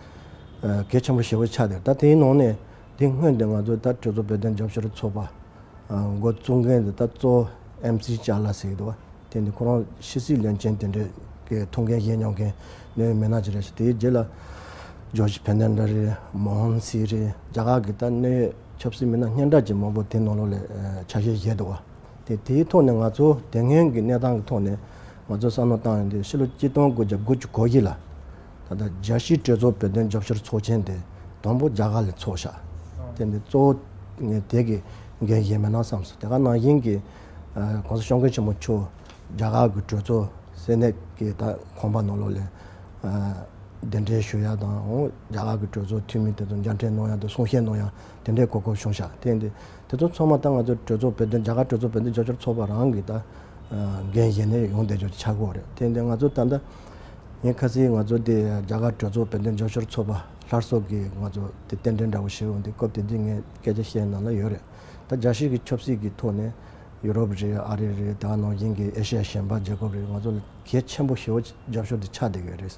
གལ་ཆེན་པོ་ཞེ་པོ་ཆགས་འདུག་ད་དེའི་ནང་ནས་དེ་སྔོན་དུ་ང་ཚོ་ད་གྲོས་ཚོགས་བོད་དོན་རྒྱབ་སྐྱོར་ཚོགས་པ་འགོ་བཙུགས་མཁན་དེ་ད་གཙོ་བོ་ཨེམ་སི་ལྕགས་ལ་ཟེར་གྱི་འདུག་དེ་འདི་ཁོ་རང་ཕྱི་སྲིད་བློན་ཆེན་དེ་འདྲའི་གི་ཐུགས་འགན་བཞེས་མྱོང་མཁན་གནད་ཡོད་མི་སྣ་ཅིག་རེད་ཤག་དེའི་རྗེས་ལ་ཇོརྗ་ཕེར་ནན་ཌེ་རེད། མོ་ཧན་སིང་རེད། རྒྱ་གར་གི་ད་གནད་ཡོད་ཆབ་སྲིད་མི་སྣ་སྙན་གྲགས་ཅན་མང་པོ་དེ་ནང་ལོགས་ལ་ཨ་ཆ་ཤས་བཞེས་འདུག་བ། དེ་དེའི་ཐོག་ནས་ང་ཚོ་དེ་སྔོན་གྱི་གནས་སྟངས་ཀྱི་ཐོག་ནས་ང་ཚོ་བསམ་བློ་བཏང་ཡོང་དུས་ཕྱི་ལོ་གཅིག་སྟོང་དགུ་བརྒྱ་དགུ་བཅུ་གོ་བཞི་ལ་ད་ལྟ་རྒྱལ་སྤྱིའི་གྲོས་ཚོགས་བོད་དོན་རྒྱབ་སྐྱོར་ཚོགས་ཆེན་དེ་དང་པོ་རྒྱ་གར་ལ་ཚོགས་ཤག་དེ་འདི་གཙོ་བོ་ངས་དེ་གི་འགན་བཞེས་མེད་ན་བསམ་སོང་། དེ་ག་ནང་བཞིན་གྱི་ཨ་གོང་ས་སྐྱབས་མགོན་ཆེན་པོ་མཆོག་རྒྱ་གར་གྱི་གྲོས་ཚོགས་སེ་ནེ་ཊི་གི་ད་ཁང་པ་ནང་ལོགས་ལ་ཨ་གདན་འདྲེན་ཞུ་ཡ་དང་འོ་རྒྱ་གར་གྱི་གྲོས་ཚོགས་འཐུས་མི་དེ་ཚོ་མཇལ་འཕྲད་གནང་ཡ་དང་གསུང་བཤད་གནང་ཡ་དེ་འདྲའི་གོ་སྐབས་བྱུང་ཤག་དེ་འདི་དེ་ཚོ་ཚང་མ་ད་ང་ཚོ་གྲོས་ཚོགས་བོད་དོན་རྒྱ་གར་གྲོས་ཚོགས་བོད་དོན་རྒྱབ་སྐྱོར་ཚོགས་པ་རང་གི་ད་ཨ་འགན་བཞེས་ནས་ཡོང་བསྡད་རྒྱུ་ཆགས་ཀྱི་ཡོད་རེད། དེ་འདི་ང་ཚོ་ད་ལྟ་ངས་ཁ་སང་ང་ཚོ་དེ་རྒྱ་གར་གྲོས་ཚོགས་བོད་དོན་རྒྱབ་སྐྱོར་ཚོགས་པ་སླར་གསོ་གི་ང་ཚོ་དེ་རྟེན་འབྲེལ་འདྲ་བོ་ཞིག་ཡོང་དུས་སྐབས་དེ་དུས་ངས་སྐད་ཆ་བཤད་ནང་ལ་ཡོད་རེད། ད་རྒྱལ་སྤྱི་གི་ཆབ་སྲིད་ཀྱི་ཐོག་ནས་ཡུ་རོབ་རེད། ཨ་རི་རེད། དེ་ག་ནང་བཞིན་གྱི་ཨེ་ཤ་ཡ་གཞན་པ་རྒྱལ་ཁབ་རེད། ང་ཚོ་ལ་གལ་ཆེན་པོ་ཞེ་པོ་རྒྱབ་སྐྱོར་དེ་ཆགས་བསྡད་ཡོད་རེད།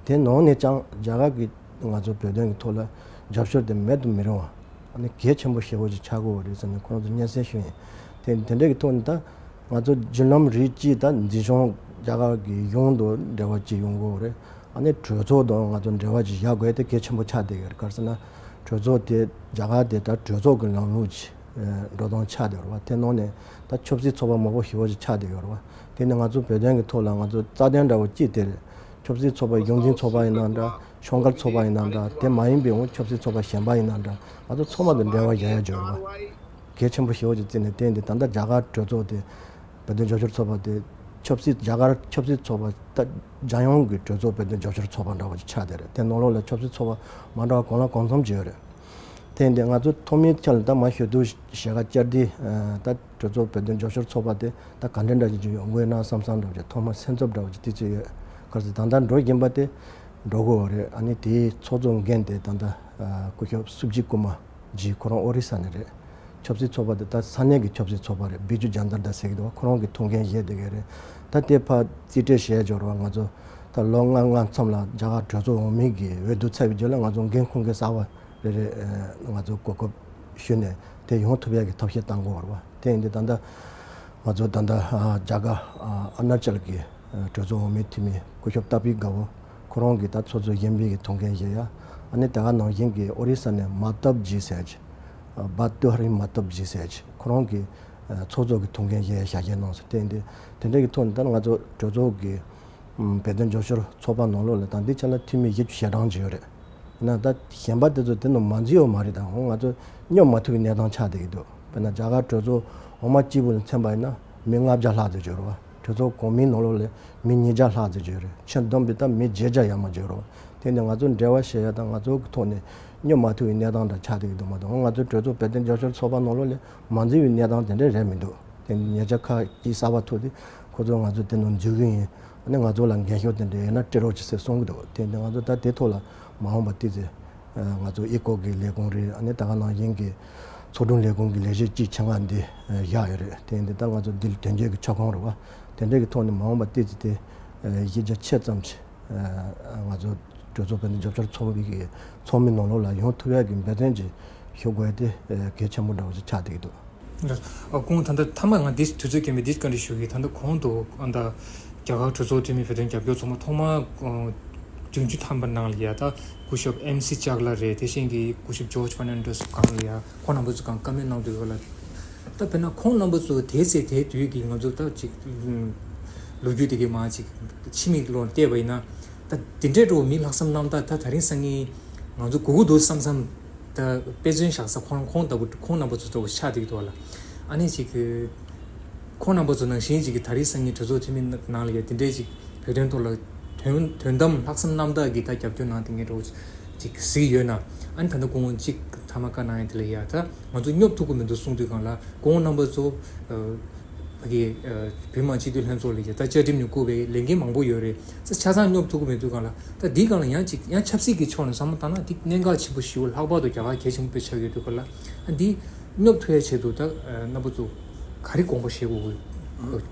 དེ་ནང་ནས་ཀྱང་རྒྱ་གར་གྱི་ང་ཚོ་བོད་དོན་གྱི་ཐོག་ལ་རྒྱབ་སྐྱོར་དེ་མེད་དུ་མི་རུང་བ། ཨ་ནི་གལ་ཆེན་པོ་ཞེ་པོ་ཅིག་ཆགས་ཀྱི་ཡོད་རེད་ཟེར་ནས་ཁོང་ཚོ་སྙན་སེང་ཞུས་ཡིན། དེ་དེ་འདྲ་གི་ཐོག་ནས་ད་ང་ཚོ་བརྒྱུད་ལམ་རིགས་གཅིག་ད་འཛིན་སྐྱོང་རྒྱ་གར་གྱི་གཞུང་དང་འབྲེལ་བ་ཅིག་ཡོང་གི་ཡོད་རེད། ཨ་ནི་གྲོས་ཚོགས་དང་ང་ཚོ་འབྲེལ་བ་ཅིག་བཞག་དགོས་དེ་གལ་ཆེན་པོ་ཆགས་བསྡད་ཡོད་རེད། ག་རེ་ཟེར་ན་གྲོས་ཚོགས་དེ་རྒྱ་གར་དེ་ད་གྲོས་ཚོགས་ཀྱི་ལམ་ལུགས་ཀྱི་འགྲོ་སྟངས་ཆགས་བསྡད་ཡོད་རེད་བ། དེ་ནང་ནས་ད་ཆབ་སྲིད་ཚོགས་པ་མང་པོ་ཞེ་པོ་ཅིག་ཆགས་བསྡད་ཡོད་རེད་བ། དེ་ནི་ང་ཚོ་བོད་དོན་གྱི་ཐོག་ལ་ང་ཚོ་རྩ་དོན་འདྲ་བོ་གཅིག་དེ་རེད། ཆབ་སྲིད་ཚོགས་པ་གཞུང་འཛིན་ཚོགས་པ་ཡིན་ན་འདྲ། ཤོག་ཁག་ཚོགས་པ་ཡིན་ན་འདྲ། དེ་མ་ཡིན་པའི་འོང་ཆབ་སྲིད་ཚོགས་པ་གཞན་པ་ཡིན་ན་འདྲ། ང་ཚོ་ཚང་མ་དང་འབྲེལ་བ་ཡག་ཡག་འབྱོར་བ། གལ་ཆེན་པོ་ཞེ་པོ་ཅིག་བརྩིས་ནས་བསྟན་ཏེ་ད་ལྟ་རྒྱ་གར་གྲོས་ཚོགས་དེ་བོད་དོན་རྒྱབ་སྐྱོར་ཚོགས་པ་དེ་ཆབ་སྲིད་རྒྱ་གར་ཆབ་སྲིད་ཚོགས་པ་ད་རྒྱལ་ཡོངས་ཀྱི་གྲོས་ཚོགས་བོད་དོན་རྒྱབ་སྐྱོར་ཚོགས་པ་འདྲ་བོ་ཅིག་ཆགས་བསྡད་རེད། དེ་ནང་ལོགས་ལ་ཆབ་སྲིད་ཚོགས་པ་མ་འདྲ་བ་གང་ལ་གང་འཚམ་ཅིག་ཡོད་རེད། དེ་ཡིན་དུས་ང་ཚོ་ཐོག་མའི་ཆ་ལ་ད་མ་ཞུ་དུས་ཞལ་ཁ་བཅར་དུས་ད་གྲོས་ཚོགས་བོད་དོན་རྒྱབ་སྐྱོར་ཚོགས་པ་དེ་ད་ག་འདྲ་འདྲ་ཅིག་ཡོང་དགོས་ན་བསམ་བསམ་འདྲ་བོ་ཅིག་ཐོག་མ་སེམས་འཚབ་འདྲ་བོ་ཅིག་དེ་ཚོ་ཡོད། ག་རེ་ཟེར་ད་ལྟ་འགྲོ་བཞིན་པ་དེ་འགྲོ་དགོས་པ་རེད། ཨ་ནི་དེའི་ཚོགས་གཙོ་འགན་དེ་ད་ལྟ་སྐུ་ཞབས་སུབ་ཇི་ཀུ་མ་ཇི་ཁོ་རང་ཨོ་རི་ས་ནས་རེད། ཆབ་སྲིད་ཚོགས་པ་དེ་ད་ས་གནས་ཀྱི་ཆབ་སྲིད་ཚོགས་པ་རེད། བི་ཇུ་ཇན་ཏར་དལ་ཟེར་གྱི་འདུག་ཁོ་རང་གི་ཐུགས་འགན་བཞེས་བསྡད་མཁན་རེད། ད་དེ་ཕར་རྩིས་སྤྲོད་བྱས་འབྱོར་བ་ང་ཚོ་ད་ལོ་ལྔ་ལྔ་མཚམས་ལ་རྒྱ་གར་གྲོས་ཚོགས་འོག་མིན་གྱི་འོས་བསྡུ་ཚར་བའི་རྗེས་ལ་ང་ཚོ་འགན་འཁུར་མཁན་གསར་པ་རེ་རེ་ང་ཚོ་གོ་སྐབས་ཞུས་ནས་དེ་ཡོང་ཐུབ་ཡག་གི་ཐབས་ཤེས་བཏང་དགོས་པ་རེད་བ། དེ་ཡིན་དུས་ད་ལྟ་ང་ཚོ་ད་ལྟ་རྒྱ་གར་ཨ་རུ་ན་ཅལ་གྱི་གྲོས་ཚོགས་འོག་མའི་འཐུས་མི་སྐུ་ཞབས་ཏ་པི་དགའ་བོ་ཁོ་རང་གིས་ད་ཚོགས་གཙོ་གཞོན་པའི་གི་ཐུགས་འགན་བཞེས་ཡ། ཨ་ནི་དེ་ག་ནང་བཞིན་གྱི་ཨོ་རི་ས་ནས་མ་ཏབ་ཇི་ཟེར་གྱི་བྷ་ཏུ་ཧ་རི་མ་ཏབ་ཇི་ཟེར་གྱི་ཁོ་རང་གིས་ཚོགས་གཙོ་གི་ཐུགས་འགན་བཞེས་ཡ་ཞལ་བཞེས་གནང་སོང་། དེ་ཡིན་དུས་དེ་འདྲ་གི་ཐོག་ནས་ད་ང་ཚོ་གྲོས་ཚོགས་ཀྱི་བོད་དོན་རྒྱབ་སྐྱོར་ཚོགས་པ་ནང་ལོགས་ལ་ད་འདི་ཆ་ལ་འཐུས་མི་བཞི་བཅུ་ཞེ་གྲངས་ཅིག་ཡོད་རེད། ཡིན་ན་ད་གཞན་པ་དེ་ཚོ་དེ་ནང་མ་འཛུལ་ཡོད་མ་རེད། ད་འོ་ང་ཚོ་སྙོབ་མ་ཐུབ་པའི་གནས་སྟངས་ཆགས་བསྡད་ཀྱི་འདུག་དཔེར་ན་རྒྱ་གར་གྲོས་ཚོགས་འོག་མ་གཅིག་པུ་ལ་མཚོན་པ་ཡིན་ན་མི་ལྔ་བརྒྱ་ལྷག་ཙམ་ཅིག་ཡོད་རེད་བ། གྲོས་ཚོགས་གོང་མའི་ནང་ལོགས་ལ་མི་ཉིས་བརྒྱ་ལྷག་ཙམ་ཅིག་ཡོད་རེད། ཁྱོན་བསྡོམས་པས་ད་མི་བརྒྱད་བརྒྱ་ཡར་མར་ཅིག་ཡོད་རེད་བ། དེ་ནི་ང་ཚོ་འབྲེལ་བ་བྱེད་ཡ་དང་ང་ཚོ་གི་ཐོག་ནས་སྙོབ་མ་ཐུབ་པའི་གནས་སྟངས་འདྲ་ཆགས་བསྡད་ཀྱི་འདུག་མ་གཏོགས་ང་ཚོའི་གྲོས་ཚོགས་བོད་དོན་རྒྱབ་སྐྱོར་ཚོགས་པ་ནང་ལོགས་ལ་མ་འཛུལ་བའི་གནས་སྟངས་དེ་འདྲ་རེད་མི་འདུག་དེ་ཉེ་ཆར་ཁག་ཅིག་གསར་པ་ཐུག་དུས་ཁོ་ཚོ་ང་ཚོ་དེ་ནང་འཛུལ་གྱི་ཡིན། ཨ་ནི་ང་ཚོ་ལ་འགན་ཤོག་དེ་འདྲ་ཡོད་ན་སྤྲད་རོགས་བྱེད་ཟེར་གསུང་གི་འདུག་དེ་ནི་ང་ཚོ་ད་དེ་ཐོག་ལ་མ་འོངས་པ་ཏོག་ཙམ་ང་ཚོ་ཨི་ཀོ་གི་ལས་ཁུངས་རེད། ཨ་ནི་ད་ག་ནང་བཞིན་གྱི་ཚོགས་དྲུང་ལས་ཁུངས་ཀྱི་ལས་བྱེད་གཅིག་ཆེད་མངགས་འདི་བཞག་ཡོད་རེད། དེ་འདི་ད་ང་ཚོ་འདི་ལ་དོན་གཅོད་ཀྱི་ཁྱབ་ཁོངས་རེད་བ། དེ་འདྲ་གི་ཐོག་ནས་མ་འོངས་པ་ཏོག་ཙམ་དེ་གཞི་རྒྱ་ཆེ་ཙམ་ཞིག་ང་ཚོ་གྲོས་ཚོགས་བོད་དོན་རྒྱབ་སྐྱོར་ཚོགས་པའི་གི་ཚོགས་མི་ནང་ལོགས་ལ་ཡོང་ཐུབ་ཡག་གི་འབད་བརྩོན་ཅིག་ཞུ་དགོས་དེ་གལ་ཆེན་པོ་འདྲ་བོ་ཅིག་ཆགས་བསྡད་ཀྱི་འདུག་ལགས། ཨ་ཁོང་ད་ལྟ་མཐའ་མ་ང་འདི་དུས་ཚོད་རྐྱེན་པས་འདི་བཀའ་འདྲི་ཞུ་གི། ད་ལྟ་གོང་དུ་ཨ་ད་རྒྱ་གར་གྲོས་ཚོགས་འཐུས་མི་བོད་དོན་རྒྱབ་སྐྱོར་ཚོགས་མི་ཐོག་མ་བདུན་ཅུ་ཐམ་པ་ནང་ལ་ཡ་ད་སྐུ་ཞབས་ཨེམ་སི་ལྕགས་ལ་རེད། དེ་བཞིན་གྱི་སྐུ་ཞབས་ཇོརྗ་ཕར་ནན་ཌེ་སི་སྒང་ལ་ཡ་ཁོང་རྣམ་པ་ཚོ་སྒང་བཀའ་མོལ་གནང་དུས་ལ་ད་དཔེར་ན་ཁོང་རྣམ་པ་ཚོ་དེའི་ཚེ་དེའི་དུས་ཀྱི་ང་ཚོ་ད་ཅིག་ལོ་རྒྱུས་དེ་གའི་མ་ཅིག་ཕྱི་མིག་ལོག་བལྟས་པ་ཡིན་ན། ད་དེ་འདྲའི་འགྲོ་བ་མི་ལྷག་བསམ་རྣམ་དག་ད་དེ་རིང་སང་ཉིན་ང་ཚོ་སྒུག་གི་འདུག་བསམ་བསམ་ད་དཔེ་མཚོན་བཞག་ས་ཁོང་ཁོང་ལྟ་བུ་ཁོང་རྣམ་པ་ཚོ་ལྟ་བུ་ཆགས་བསྡད་ཀྱི་འདུག་ལ། ཨ་ནི་ཅིག་ཁོང་རྣམ་པ་ཚོ་ནང་བཞིན་ཅིག་གི་ད་རིང་སང་ཉིན་གྲོས་ཚོགས་འཐུས་མི་ནང་ལ་ཡ་དེ་འདྲའི་ཅིག་བོད་དོན་ཐོག་ལ་དོན་དོན་དམ་ལྷག་བསམ་རྣམ་དག་གི་ད་རྒྱབ་སྐྱོར་གནང་དེ་ངས་འགྲོ་ཅིག་གཟིགས་ཡོད་ན། ཨ་ནི་ད་ལྟ་ཁོང་ཅིག་ཐ་མ་བཀའ་གནང་ཡ་དེ་ལ་ཡ་ད་ང་ཚོ་སྙོབ་ཐུབ་ཀྱི་མི་འདུག་གསུང་དུས་སྒང་ལ་ཁོང་རྣམ་པ་ཚོ་ཕ་གི་བོད་མི་མང་སྤྱི་འཐུས་ལྷན་ཚོགས་ལ་ཡ་ད་བཅའ་ཁྲིམས་ནས་བཀུར་བའི་ལས་འགན་མང་པོ་ཡོད་རེད། ཆ་ཚང་སྙོབ་ཐུབ་ཀྱི་མི་འདུག་སྒང་ལ། ད་འདིའི་སྒང་ལ་ཡང་ཅིག་ཡང་ཆབ་སྲིད་ཀྱི་ཕྱོགས་ནས་བསམ་བློ་བཏང་ན་འདི་གནད་འགག་ཆེན་པོ་ཞེ་པོ་ལྷག་པར་དུ་རྒྱ་གར་གལ་ཆེན་པོ་དཔེ་ཆགས་ཡོད་དུས་སྒང་ལ། ཨ་འདི་སྙོབ་ཐུབ་ཡ་ཆེད་དུ་ད་རྣམ་པ་ཚོ་ག་རེ་དགོངས་པ་བཞེས་དགོས་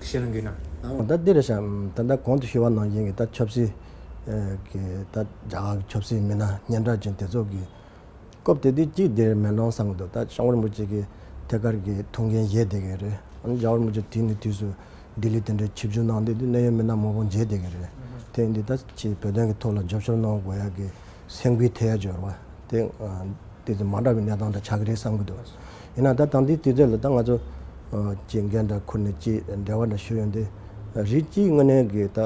ཁྱེད་རང་གིས་ན། ད་འདི་རེད་ཤག་ད་ལྟ་གོང་དུ་ཞུས་པ་ནང་བཞིན་གྱི་ད་ཆབ་སྲིད་ཀྱི་ད་རྒྱ་གར་གྱི་ཆབ་སྲིད་མི་སྣ་སྙན་གྲགས་ཅན་དེ་ཚོ་གི་སྐབས་དེ་དུས་གཅིག་དེར་མེད་ལམ་བསམ་གྱི་འདུག་ད་ཞང་བོ་རིན་པོ་ཆེ་གི་ཐད་ཀར་གྱི་ཐུགས་འགན་བཞེས་བསྡད་ཀྱི་རེད། ཨ་ནི་ཞང་བོ་རིན་པོ་ཆེ་དུས་ནས་དུས་སུ་ལྡི་ལི་དེ་འདྲའི་ཆིབས་བསྒྱུར་གནང་བསྡད་དུས་གནད་ཡོད་མི་སྣ་མང་པོ་མཇལ་བསྡད་ཀྱི་རེད། དེ་ཡིན་དུས་ད་ཅིག་བོད་དོན་གྱི་ཐོག་ལ་རྒྱབ་སྐྱོར་གནང་དགོས་ཡག་གི་སེམས་འགུལ་ཐེབས་ཡག་ཅིག་ཡོད་རེད་བ། དེ་དེ་ཚོ་མ་འདྲ་བའི་གནས་སྟངས་འདྲ་ཆགས་ཀྱི་རེད་བསམ་གྱི་འདུག་ཡིན་ན་ད་ད་ལྟའི་དུས་ཚོད་ལ་ད་ང་ཚོ་ཅིག་འགན་འདྲ་ཁུར་ནས་ཅིག་འབྲེལ་བ་འདྲ་ཞུ་ཡོང་དུས། རིགས་གཅིག་དངོས་གནས་ཀྱི་ད་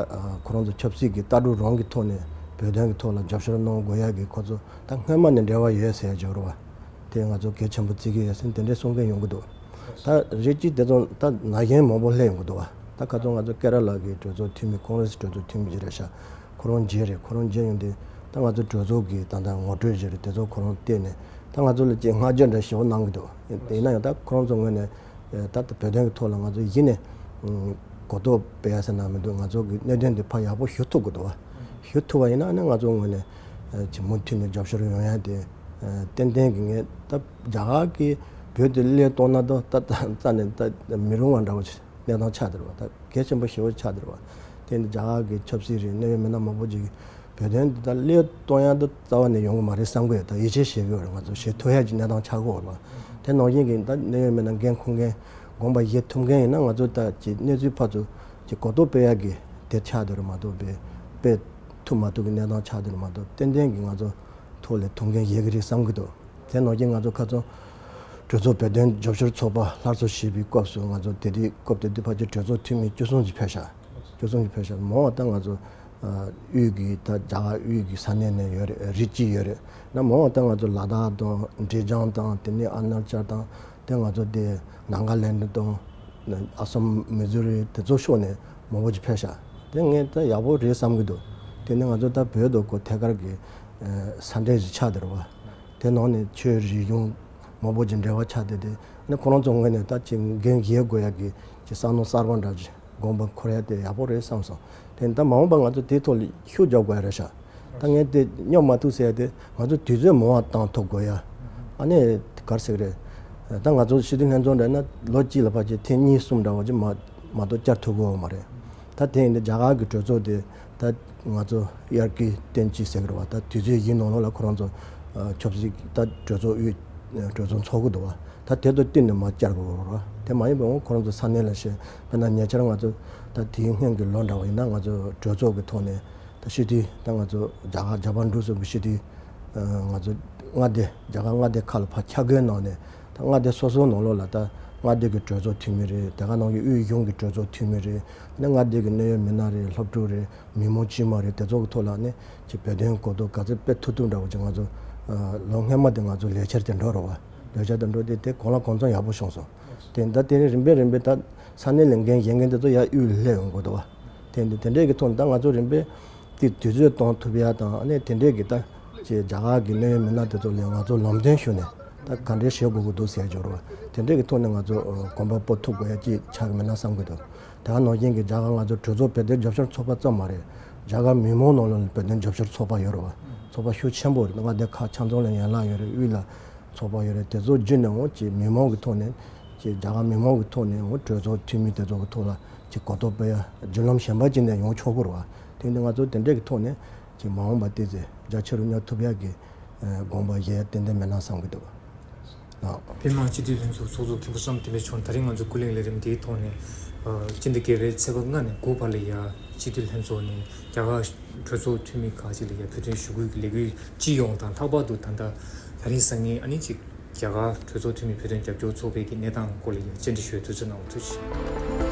ཁོ་རང་ཚོ་ཆབ་སྲིད་ཀྱི་ལྟ་གྲུབ་རང་གི་ཐོག་ནས་བོད་དོན་གྱི་ཐོག་ལ་རྒྱབ་སྐྱོར་གནང་དགོས་ཡག་གི་ཁོ་ཚོ་ད་སྔོན་མ་ནས་འབྲེལ་བ་ཡོད་ཟེར་ཡག་ཅིག་ཡོད་རེད་བ། དེ་ང་ཚོ་གལ་ཆེན་པོ་བརྩི་གི་ཡོད་ཟེར་དེ་འདྲའི་གསུང་མཁན་ཡོང་གི་འདུག་ད་རིགས་གཅིག་དེ་ཚོ་ད་ན་གཞོན་མང་པོ་སླེབས་ཡོང་གི་འདུག་བ། ད་ཁ་སང་ང་ཚོ་ཀེ་ར་ལ་གི་གྲོས་ཚོགས་འཐུས་མི་ཀོང་རེ་སི་གྲོས་ཚོགས་འཐུས་མི་ཅིག་རེད་ཤག་ཁོ་རང་མཇལ་རེད། ཁོ་རང་མཇལ་ཡོང་དུས་ད་ང་ཚོ་གྲོས་ཚོགས་ཀྱི་ད་ལྟ་ངོ་སྤྲོད་ཅིག་རེད། དེ་ཚོ་ཁོ་རང་བལྟས་ནས་ད་ང་ཚོ་ལ་ཅིག་བསྔགས་བརྗོད་འདྲ་ཞེ་པོ་གནང་གི་འདུག་ཡིན་ན་ཡང་ད་ཁོ་རང་ཚོ་ངོས་ནས་ད་ལྟ་བོད་དོན་གྱི་ཐོག་ལ་ང་ཚོ་གཞི་ནས་གོ་རྟོགས་སྤེལ་ཡ་ཟེར་ན་མི་འདུག་ང་ཚོ་གི་གནད་དོན་དེ་ཕར་ཡག་པོ་ཞུ་ཐུབ་དགོས་འདུག་བ། ཞུ་ཐུབ་པ་ཡིན་ན་ཨ་ནི་ང་ཚོ་ངོས་ནས་ཅིག་མུ་མཐུད་ནས་རྒྱབ་སྐྱོར་ཡོང་ཡ་དེ་ཏན་ཏན་གྱི་ངས་ད་རྒྱ་གར་གྱི་བོད་དེ་བློས་གཏོང་ན་ད་ད་རྩ་ནས་ད་མི་རུང་བ་འདྲ་བོ་ཞིག་གནས་སྟངས་ཆགས་བསྡད་རེད་བ། ད་གལ་ཆེན་པོ་ཞེ་པོ་ཆགས་བསྡད་རེད་བ། དེ་ནི་རྒྱ་གར་གྱི་ཆབ་སྲིད་རེད། གནད་ཡོད་མི་སྣ་མང་པོ་ཅིག་བོད་དོན་འདི་ད་བློས་གཏོང་ཡག་འདི་རྩ་བ་ནས་ཡོང་གི་མ་རེད་བསམ་གི་ཡོད། ད་ཡིད་ཆེས་བྱེད་དགོས་རེད། ང་ཚོ་བྱེད་ཐུབ་ཡག་གི་གནས་སྟངས་ཆགས་ཀྱི་ཡོད་རེད་བ། དེ་ནང་བཞིན་གྱི་ད་གནད་ཡོད་མི་སྣ་འགན་འཁུར་མཁན་དགོངས་པ་བཞེས་ཐུབ་མཁན་ཡིན་ན་ང་ཚོ་ད་ཀྱི་གནས་ཚུལ་ཕར་ཚུར་ཀྱི་གོ་རྟོགས་སྤེལ་ཡག་གི་དེ་ཆགས་བསྡད་རེད་མ་གཏོགས་སྤེལ་སྤེལ་ཐུབ་མ་ཐུབ་ཀྱི་གནས་སྟངས་ཆགས་བསྡད་རེད་མ་གཏོགས་ཏན་ཏན་གྱི་ང་ཚོ་ཐོག་ལ་ཐུགས་འགན་བཞེས་ཀྱི་རེད་བསམ་གྱི་འདུག་དེ་ནང་བཞིན་ང་ཚོ་ཁ་སང་གྲོས་ཚོགས་བོད་དོན་རྒྱབ་སྐྱོར་ཚོགས་པ་སླར་གསོ་བྱས་པའི་སྐབས་སུ་ང་ཚོ་དེ་དུས་སྐབས་དེ་དུས་ཕལ་ཆེར་གྲོས་ཚོགས་འཐུས་མི་བཅུ་གསུམ་ཅིག་ཕེབས་ཤག་བཅུ་གསུམ་ཅིག་ཕེབས་ཤག་མང་བ་ད་ང་ཚོ་དབུས་ཀྱི་ད་རྒྱ་གར་དབུས་ཀྱི་ས་གནས་ནས་ཡོད་རེད། རིགས་གཅིག་ཡོད་རེད། ན་མང་བ་ད་ང་ཚོ་ལ་དྭགས་དང་ཌི་ཇང་དང་དེ་ནས་ཨ་རུ་ན་ཅལ་དང་དེ་ང་ཚོ་དེ་ནཱ་ག་ལེན་ཌི་དང་ཨ་སམ་མི་ཛུ་རི་དེ་ཚོ་ཕྱོགས་ནས་མང་པོ་ཅིག་ཕེབས་ཤག་དེ་ངས་ད་ཡག་པོ་རེད་བསམ་གྱི་འདུག་དེ་ནས་ང་ཚོ་ད་བོད་དུ་ཁོ་ཐད་ཀར་གྱི་ས་འབྲེལ་ཞིག་ཆགས་བསྡད་རེད་བ། དེ་ནང་ནས་ཆོས་རིག་གཞུང་མང་པོ་ཅིག་འབྲེལ་བ་ཆགས་བསྡད་དེ་ནས་ཁོ་རང་ཚོ་ངོས་ནས་ད་ཅིག་འགན་བཞེས་དགོས་ཡག་གི་ཅིག་བསམ་བློ་གསར་པ་འདྲ་ཅིག་དགོངས་པ་འཁོར་ཡག་དེ་ཡག་པོ་རེད་བསམ་སོང་། དེ་ནས་ད་མ་འོངས་པ་ང་ཚོ་དེའི་ཐོག་ལ་ཤུགས་རྒྱག་དགོས་ཡག་རེད་ཤག་ད་ངས་དེ་སྙོབ་མ་ཐུབ་ཟེར་ཡག་དེ་ང་ཚོ་དུས་ཚོད་མང་བ་བཏང་ཐུབ་དགོས་ཡག་ཨ་ནི་ག་རེ་ཟེར་གི་རེད། ད་ང་ཚོ་སྤྱི་འཐུས་ལྷན་ཚོགས་འདྲ་ན་ལོ་གཅིག་ལ་ཕལ་ཆེར་ཐེངས་གཉིས་གསུམ་འདྲ་བ་ཅིག་མ་མ་གཏོགས་བཅར་ཐུབ་ཀྱི་ཡོད་མ་རེད། ད་དེ་ཡིན་དུས་རྒྱ་གར་གྱི་གྲོས་ཚོགས་དེ་ད་ང་ཚོ་དབྱར་ཁའི་སྟོན་དཔྱིད་ཟེར་གི་རེད་བ། ད་དུས་ཚོད་བཞིའི་ནང་ལོགས་ལ་ཁོ་རང་ཚོ་ཨ་ཆབ་སྲིད་ད་གྲོས་ཚོགས་དབུས་གྲོས་ཚོགས་འཚོགས་གི་འདུག་བ། ད་དེ་དང་བསྟུན་ནས་མར་བཅར་དགོས་རེད་བ། དེ་མ་ཡིན་པའི་འོང་ཁོ་རང་ཚོ་ས་གནས་ལ་ཞེས་དཔེར་ན་ཉེ་ཆར་ང་ཚོ་ད་དེའི་སྔོན་གྱི་ལོ་འདྲ་བ་ཡིན་ན་ང་ཚོ་གྲོས་ཚོགས་ཀྱི་ཐོག་ནས་ད་སྤྱི་འཐུས་ད་ང་ཚོ་རྒྱ་གར་རྒྱ་བལ་འབྲུག་གསུམ་གྱི་སྤྱི་འཐུས་ང་ཚོ་མངའ་སྡེ་རྒྱ་གར་མངའ་སྡེ་ཁག་ལ་ཕར་ཁྱབ་སྒོའི་ནང་ནས་ད་མངའ་སྡེ་སོ་སོའི་ནང་ལོགས་ལ་ད་མངའ་སྡེ་གི་གྲོས་ཚོགས་འཐུས་མི་རེད། དེ་ག་ནང་བཞིན་དབུས་གཞུང་གི་གྲོས་ཚོགས་འཐུས་མི་རེད། ནས་མངའ་སྡེ་གི་གནད་ཡོད་མི་སྣ་རེད། སློབ་ཕྲུག་རེད། མི་མང་དཀྱུས་མ་རེད། དེ་ཚོ་གི་ཐོག་ལ་ནི་ཅིག་བོད་དོན་གོ་རྟོགས་ག་ཚོད་སྤེལ་ཐུབ་ཐུབ་འདྲ་བོ་ཅིག་ང་ཚོ་ལོ་སྔོན་མ་དེ་ང་ཚོ་ལས་འཆར་དེ་འགྲོ་རོགས་བ། ལས་འཆར་དེ་འགྲོ་དེ་དེ་གང་ལ་གང་འཚམ་ཡག་པོ་བྱུང་སོང་། དེ་ད་དེ་ནས་རིམ་པས་རིམ་པས་ད་ས་གནས་ལས་འགན་བཞེས་མཁན་དེ་ཚོ་ཡར་དབུས་ལ་སླེབས་ཡོང་གི་འདུག་བ། དེ་འདི་དེ་འདྲས་ཀྱི་ཐོག་ནས་ད་ང་ཚོ་རིམ་པས་དེ་དུས་ཚོད་གཏོང་ཐུབ་ཡ་དང་ཨ་ནི་དེ་འདྲས་ཀྱི་ད་ཅིག་རྒྱ་གར་གྱི་གནད་ཡོད་མི་སྣ་དེ་ཚོ་ལ་ང་ཚོ་ལམ་སྟོན་ཞུས་ནས་ད་ག་འདྲས་བྱེད་དགོས་ཀྱི་འདུག་ཟེར་འབྱོར་བ་དེ་འདྲས་ཀྱི་ཐོག་ནས་ང་ཚོ་གོམ་པ་སྤོ་ཐུབ་དགོས་ཡ་ཅིག་ཆགས་ཀྱི་མེད་ན་བསམ་གྱི་འདུག་དེ་ག་ནང་བཞིན་གྱི་རྒྱ་གར་ང་ཚོ་གྲོས་ཚོགས་བོད་དོན་རྒྱབ་སྐྱོར་ཚོགས་པ་ཙམ་མ་རེད། རྒྱ་གར་མི་མང་ནང་ལ་བོད་དོན་རྒྱབ་སྐྱོར་ཚོགས་པ་ཡོད་རེད་བ། ཚོགས་པ་ཤུགས་ཆེན་པོ་རེད། མངའ་སྡེ་ཁག་ཆ་ཚང་ལ་ཡན་ལག་ཡོད་རེད། དབུས་ལ་ཚོགས་པ་ཡོད་རེད། དེ་ཚོ་བརྒྱུད་ནས་འོང་ཅིག་མི་མང་གི་ཐོག་ནས་ཅིག་རྒྱ་གར་མི་མང་གི་ཐོག་ནས་འོང་གྲོས་ཚོགས་འཐུས་མི་དེ་ཚོ་གི་ཐོག་ལ་ཅིག་གོ་རྟོགས་སྤེལ་ཡ་བརྒྱུད་ལམ་གཞན་པ་ཅིག་ནས་ཡོང་ཆོག་གི་རེད་བ། དེ་ནི་ང་ཚོ་དེ་འདྲས་ཀྱི་ཐོག་ནས་ཅིག་མ་འོངས་པ་ཏོག་ཙམ་རྒྱ་ཆེ་རུ་སྙོབ་ཐུབ་ཡ་གི་དགོངས་པ་བཞེས་ཏན་ཏན་མེད་ན་བསམ་གྱི་འདུག་ཨ། བོད་མི་མང་སྤྱི་འཐུས་ལྷན་ཚོགས་ཚོགས་གཙོ་མཁན་པོ་བསམ་གཏན་པ་མཆོག་ད་རིང་ང་ཚོ་ཀུན་གླེང་ལས་རིམ་འདིའི་ཐོག་ནས་ཨ་སྤྱི་ཟླ་བརྒྱད་པའི་ཚེས་པ་ལྔ་ནས་དགུ་བར་ལ་ཡ་སྤྱི་འཐུས་ལྷན་ཚོགས་ནས་རྒྱ་གར་གྲོས་ཚོགས་འཐུས་མི་ཁག་ཅིག་ལ་ཡ་བོད་དོན་ཞུ་སྐུལ་གྱི་ལས་འགུལ་སྤྱི་ཡོངས་དང་ལྷག་པར་དུ་ད་ལྟ་ད་རིང་སང་ཉིན་ཨ་ནི་ཅིག་རྒྱ་གར་གྲོས་ཚོགས་འཐུས་མི་བོད་དོན་རྒྱབ་སྐྱོར་ཚོགས་པའི་གི་གནས་སྟངས་སྐོར་ལ་ཡ་བཅར་འདྲི་ཞུ་བའི་དུས་ཚོད་གནང་བ་ཐུགས་རྗེ་ཆེ།